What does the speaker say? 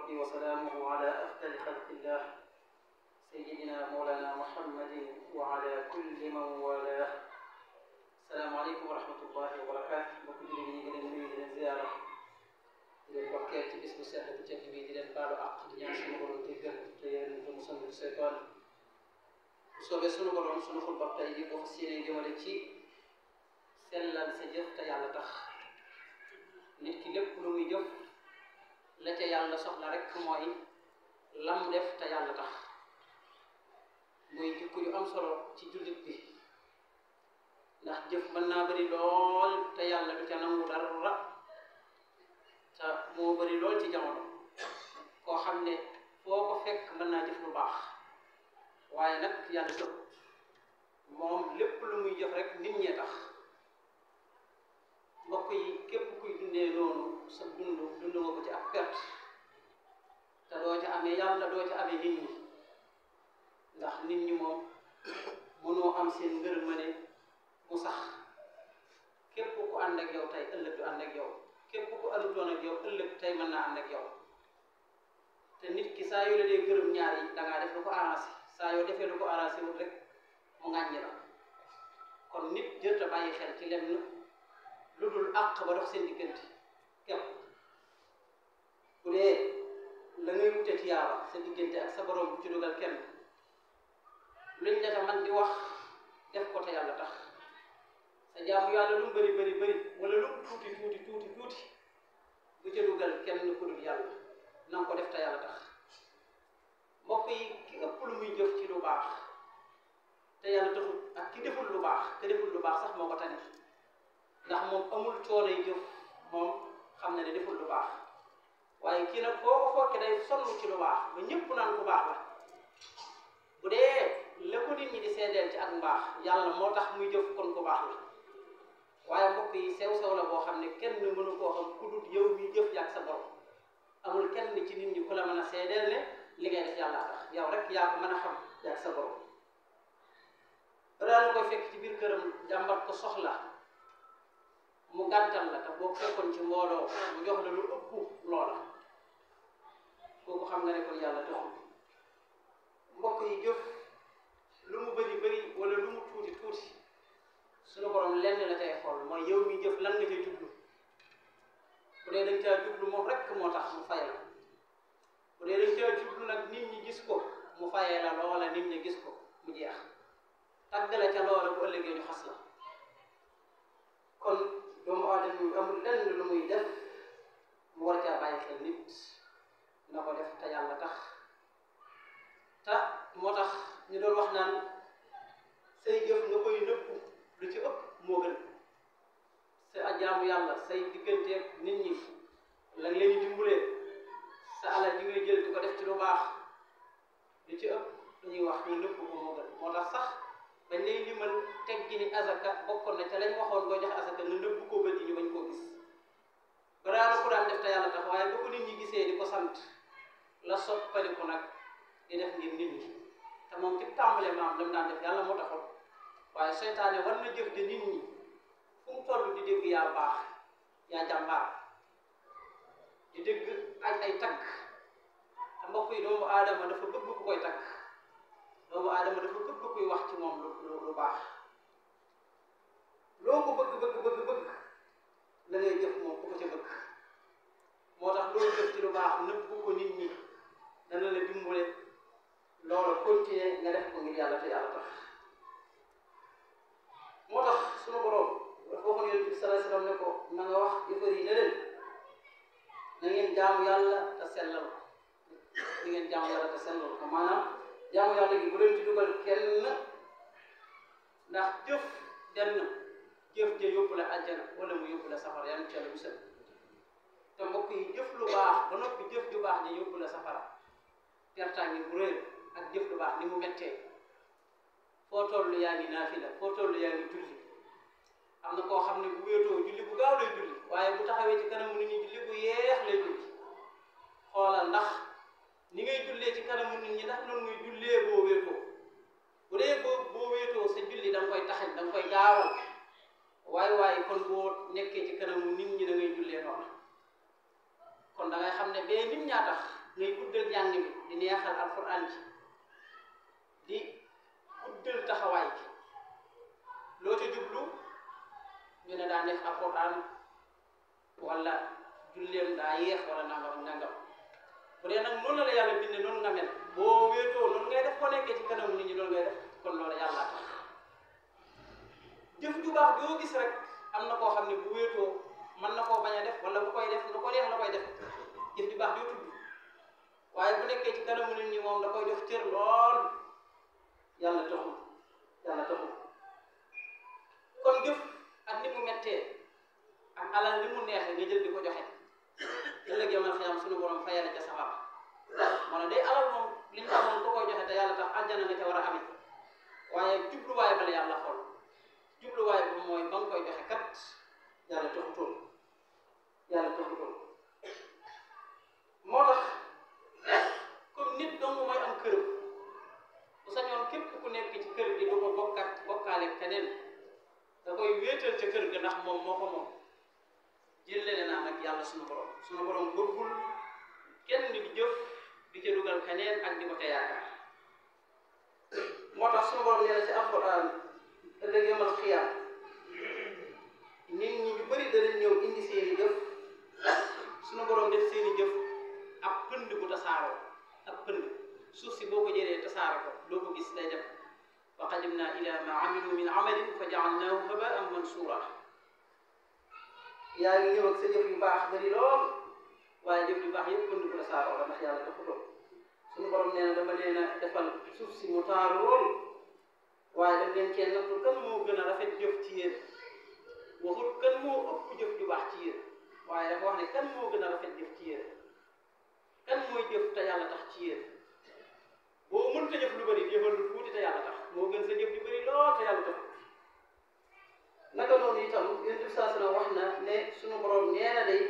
ربي وسلامه على أفضل خلق الله سيدنا مولانا محمد وعلى كل من والاه. السلام عليكم ورحمة الله وبركاته. mbokk jullit yi ñu ngi leen nuyu di leen ziyaara di leen bokkee ci bis bu sell bu tedd bi di leen baalu àq di ñaan sunu borom jéggal te yéen te musal ñu seytaan. bu soobee sunu borom sunu xutba tey bi boo fas yéene jëmale ci sellal sa jëf te yàlla tax. nit ki lépp lu muy jëf la ca yàlla soxla rek mooy lam def te yàlla tax. muy jikko yu am solo ci jullit bi ndax jëf mën naa bari lool te yàlla du ca nangu dara te moo bari lool ci jamono koo xam ne foo ko fekk mën naa jëf lu baax waaye nag yàlla tëb moom lépp lu muy jëf rek nit ñee tax. mbokk yi képp kuy dundee noonu sa dund nga ko ci ak perte te doo ca amee yàlla doo ca amee nit ñi ndax nit ñi moom mënoo am seen ngërmande mu sax. képp ku ànd ak yow tey ëllëg du ànd ak yow képp ku àndutoon ak yow ëllëg tey mën naa ànd ak yow te nit ki saa yoo la dee gërëm ñaar yi dangaa def lu ko arrangé saa yoo defee lu ko arrangé wut rek mu ŋàññi la. kon nit jër ta bàyyi xel ci lenn lu dul àq ba dox seen diggante képp. bu dee la ngay wute ci yàlla sa diggante ak sa borom bu ci dugal kenn luñ la ta man di wax def ko te yàlla tax. sa jaamu yàlla lu mu bëri bëri bëri wala lu mu tuuti tuuti tuuti tuuti bu ca dugal kenn ku dul yàlla na nga ko def te yàlla tax. mbokk yi ki ëpp lu muy jëf ci lu baax te yàlla taxul ak ki deful lu baax te deful lu baax sax moo ko tane ndax moom amul coonay jëf moom xam na ne deful lu baax waaye kii nag foo ko fokki day sonn ci lu baax ba ñëpp naan ku baax la. bu dee la ko nit ñi di seedeel ci ak mbaax yàlla moo tax muy jëf kon ku baax la waaye mbokk yi sew-sew la boo xam ne kenn mënu koo xam ku dul yow mi jëf yaag sa borom. amul kenn ci nit ñi ku la mën a seedeel ne li ngay def yàlla tax yow rek yaa ko mën a xam yaag sa borom. balaa la koy fekk ci biir këram jàmbat ko soxla mu gàntal la te boo fekkoon ci mbooloo mu jox la lu ëpp loola kooku xam nga ne kon yàlla taxul. mbokk yi jëf lu mu bëri bëri wala lu mu tuuti tuuti suñu borom lenn la cay xool mooy yow mi jëf lan nga cay jublu. bu dee dañ caa jublu moom rek moo tax mu fay la bu dee dañ caa jublu nag nit ñi gis ko mu fayee la loola nit ñi gis ko mu jeex tàgg la ca loola bu ëllëgee ñu xas la. kon doomu aadama yi amul lenn lu muy def mu war caa bàyyi xel nit na ko def te yàlla tax. te moo tax ñu doon wax naan say jëf nga koy nëbbu lu ci ëpp moo gën. sa jaamu yàlla say digganteeg nit ñi la leen di dimbalee sa alal ji ngay jël di ko def ci lu baax lu ci ëpp dañuy wax ñu nëbbu ko moo gën. moo tax sax bañ lay limal teg gi ni azaka bokkoon na ca lañ waxoon boo joxe azaka na nëbbu ko bët yi ñu bañ koo gis. baraana ku daan def te yàlla tax waaye ba ko nit ñi gisee di ko sant la soppaliku nag di def ngir nit ñi te moom ci tàmbale maam lam daan def yàlla moo taxoon waaye seytaane war na jëf de nit ñi fu mu toll di dégg yaa baax yaa jàmbaar di dégg ay tagg te mbokk yi doomu aadama dafa bëgg ku koy tagg. doomu aadama dafa bëgg kuy wax ci moom lu baax. loo ko bëgg la ngay jëf moom ku ko ca bëgg. moo tax loolu jëf ci lu baax nëbb ko nit ñi dana la dimbale loolu continuer nga def ko ngir yàlla te yàlla tax. moo tax sunu borom dafa waxoon Yonent bi sallallahu alayhi wasallam ne ko na nga wax yëfar yi ne leen na ngeen jaamu yàlla te sellal ko. di ngeen jaamu yàlla te sellal ko maanaam jaamu yàlla gi bu leen ci dugal kenn ndax jëf dem na jëf ja yóbbu la àjjana wala mu yóbbu la safara yaa ngi ci yàlla musal. te mbokk yi jëf lu baax ba noppi jëf ju baax ni yóbbu la safara pertaange bu réer ak jëf lu baax ni mu mettee. foo toll yaa ngi naafila foo toll yaa ngi julli. am na koo xam ne bu wéetoo julli bu gaaw lay julli waaye bu taxawee ci kanamu nit ñi julli bu yeex lay julli. xoolal ndax ni ngay jullee ci kanamu nit ñi ndax noonu ngay jullee boo wéetoo. bu dee boo wéetoo sa julli da nga koy taxañ da nga koy gaawal waaye kon boo nekkee ci kanamu nit ñi da ngay jullee noonu. kon da ngay xam ne bee nit ñaa tax ngay guddal njàng bi di neexal alquran ji di guddal taxawaay bi loo ca jublu ñu ne daa neex alquran wala julleem daa yéex wala nangam nangam bu dee nag noonu la yàlla bindee noonu nga mel boo wéetoo noonu ngay def boo nekkee ci kanamu nit ñi loolu ngay def kon loolu yàlla tax jëf ju baax joo gis rek am na koo xam ne bu wéetoo mën na koo bañ a def wala bu koy def lu ko neex la koy def jëf ju baax joo tudd waaye bu nekkee ci kanamu nit ñi moom da koy def cër lool yàlla taxul kon jëf ak ni mu mettee ak alal li mu neexee nga jël di ko joxe ëllëg yamal xiyam suñu borom fayal ca sabab moo ne day alal moom li ñu amoon ko koy joxe te yàlla tax aljana nga ca war a amee waaye jubluwaay bala yàlla xool jubluwaay bi mooy ba nga koy joxe kat yàlla taxutoon moo tax comme nit dong mooy am këram bu sañoon képp ku nekk ci kër gi du ko bokkaale keneen da koy wéetal ca kër ga ndax moom moo ko moom jëlele naa nag yàlla suñu borom bëggul kenn di jëf di ca dugal keneen ak di ko ca yaakaar moo tax suñu borom nee na ci alquran ëllëg yamal xiyaam nit ñi ñu bëri danañ ñëw indi seeni jëf suñu borom def seeni jëf ab pënd bu tasaaroo ab pënd suuf si boo ko jëlee tasaare ko doo ko gis day def wa qadimna ila ma amilu min amalin fa jaalnaahu habaan mansuura yaa ngi ñëw ak sa jëf yu baax bari lool waaye jëf yu baax yëpp pënd bu tasaaroo la ndax yàlla dafa doon suñu borom nee na dama leen a defal suuf si mu taaru lool waaye daf leen cee nattu kan moo gën a rafet jëf ci yéen waxut kan moo ëpp jëf ju baax ci yéen waaye dafa wax ne kan moo gën a rafet jëf ci yéen kan mooy jëf te yàlla tax ci yéen boo mënta jëf lu bëri jëfal lu tuuti te yàlla tax moo gën sa jëf ju bëri lool te yàlla tax naka noonu itam yonent bi saa wax na ne suñu borom nee na day